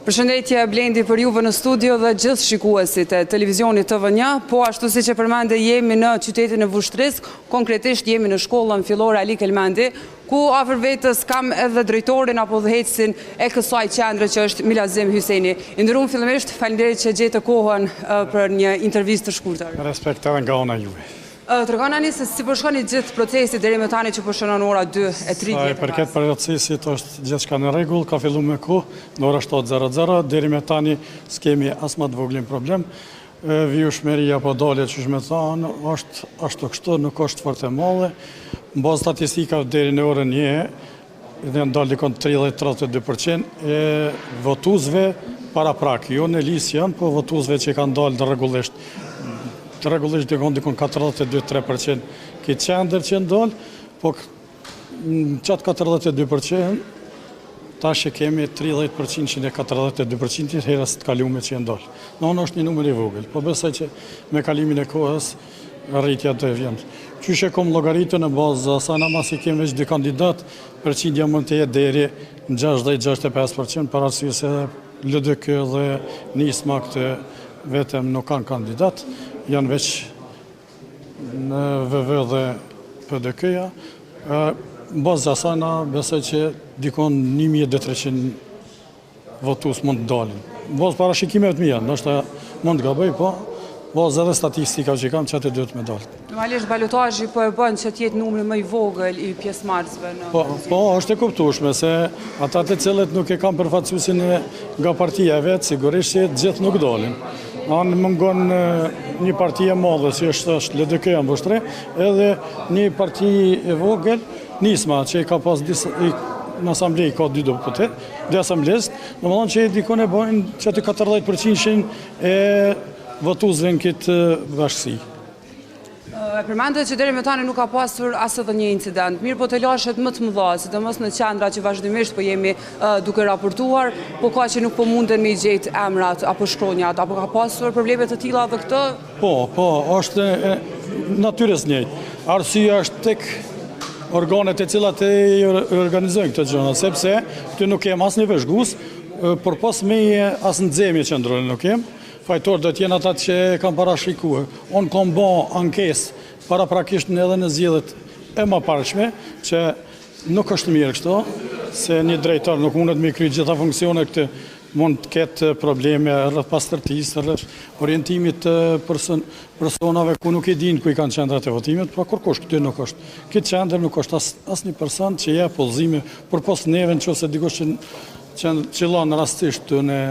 Përshëndetje Blendi për juve në studio dhe gjithë shikuesit e televizionit TV1. Po ashtu siç e përmende jemi në qytetin e Vushtrrisë, konkretisht jemi në shkollën fillore Ali Kelmendi, ku afër vetes kam edhe drejtorin apo udhëheqësin e kësaj qendre që është Milazim Hyseni. I nderuam fillimisht, faleminderit që gjete kohën për një intervistë të shkurtër. Respekt edhe nga ana juaj. Tregona se si po shkon i gjithë procesi deri më tani që po shënon ora 2:35. Sa i përket procesit është gjithçka në rregull, ka fillu me kohë, në ora 7:00, deri më tani s'kemi as ma të voglin problem. Vijueshmëria apo dalja qysh me thanë, është ashtu kështu, nuk është fort e madhe. Në bazë statistikave deri në orën 1, Janë dalë dikun 30-32% e votuesve paraprak, jo në listë janë, po votuesve që kanë dalë në rregullisht. Të rregullisht dikun dikun 42-3% këtë qendër që janë dalë, po në qatë 42% tash e kemi 30% që në 42% herës të kalume që janë dalë. Në është një numër i vogël, po besoj që me kalimin e kohës Rritja do të vjen. Qysh e kom llogaritur në bazë asajna masi kemi veç dy kandidatë, përqindja mund të jetë deri në 60-65% për arsye se edhe LDK dhe Nisma këtë vetëm nuk kanë kandidat, janë veç në VV dhe PDK-ja. Në bazë asajna besoj që dikun 1200-300 votues mund të dalin. Në bazë parashikimeve të mia, ndoshta mund të gaboj, po në bazë edhe statistikave që kam qaty duhet me dalë. Normalisht balotazhi po e bën që të jetë numri më i vogël i pjesëmarrësve në Po, po, është e kuptueshme se ata të cilët nuk e kanë përfaqësuesin nga partia e vet, sigurisht që të gjithë nuk dalin. Anë mungon një parti e madhe si është është LDK-ja në Vushtrri, edhe një parti e vogël, Nisma, që i ka pas disa, në asamble i ka dy deputetë, dy asamblist, domethënë që dikun e bojnë qaty 40 përqindshin e votuesve në këtë bashkësi. E përmendët që deri më tani nuk ka pasur as edhe një incident. Mirëpo telashet më të mëdha, sidomos në qendra që vazhdimisht po jemi duke raportuar, po ka që nuk po munden me i gjetë emrat apo shkronjat, apo ka pasur probleme të tilla edhe këto? Po, po, është e natyrës njëjtë. Arsyeja është tek organet e cilat e organizojnë këto gjëra, sepse këtu nuk kem asnjë vëzhgues, përpos meje as nxemje qendrore nuk kem. Fajtor do të jenë ata që e kanë parashikuar. Unë kam ba ankesë paraprakisht edhe në zgjedhjet e mëparshme që nuk është mirë kështu, se një drejtor nuk mundet me kry gjitha funksionet këtë mund të ketë probleme rreth pastërtisë, rreth orientimit të person, personave ku nuk i dinë ku i kanë qendrat e votimit, pra kurkush këty nuk është. Këtë qendër nuk është as, asnjë person që jep udhëzime, përpos neve në qoftë se dikush që, që qëllon rastisht në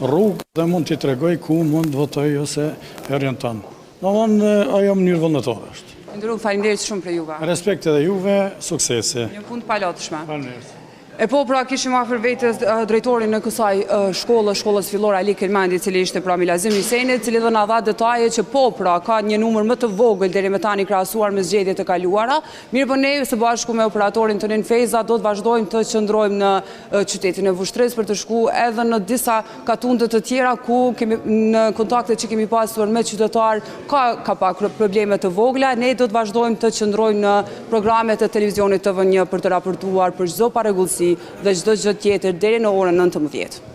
rrugë dhe mund t'i tregoj ku mund të votoj ose e orienton. Domethënë, ajo mënyrë vullnetare është. I nderuar, faleminderit shumë prej juve. Respekt edhe juve, suksese. Një punë të palodhshme. Faleminderit. E po pra kishim afër vetes drejtorin e kësaj shkolle, shkollës fillore Ali Kelmendi, i cili ishte pra Milazim Hyseni, i cili dhe na dha detaje që po pra ka një numër më të vogël deri më tani krahasuar me zgjedhjet e kaluara. Mirëpo ne së bashku me operatorin Tonin Fejza do të vazhdojmë të qëndrojmë në qytetin e Vushtrrisë për të shku edhe në disa katunde të tjera ku kemi në kontaktet që kemi pasur me qytetarë ka ka pak probleme të vogla. Ne do të vazhdojmë të qëndrojmë në programet e televizionit TV1 për të raportuar për çdo parregullsi dhe çdo gjë tjetër deri në orën 19.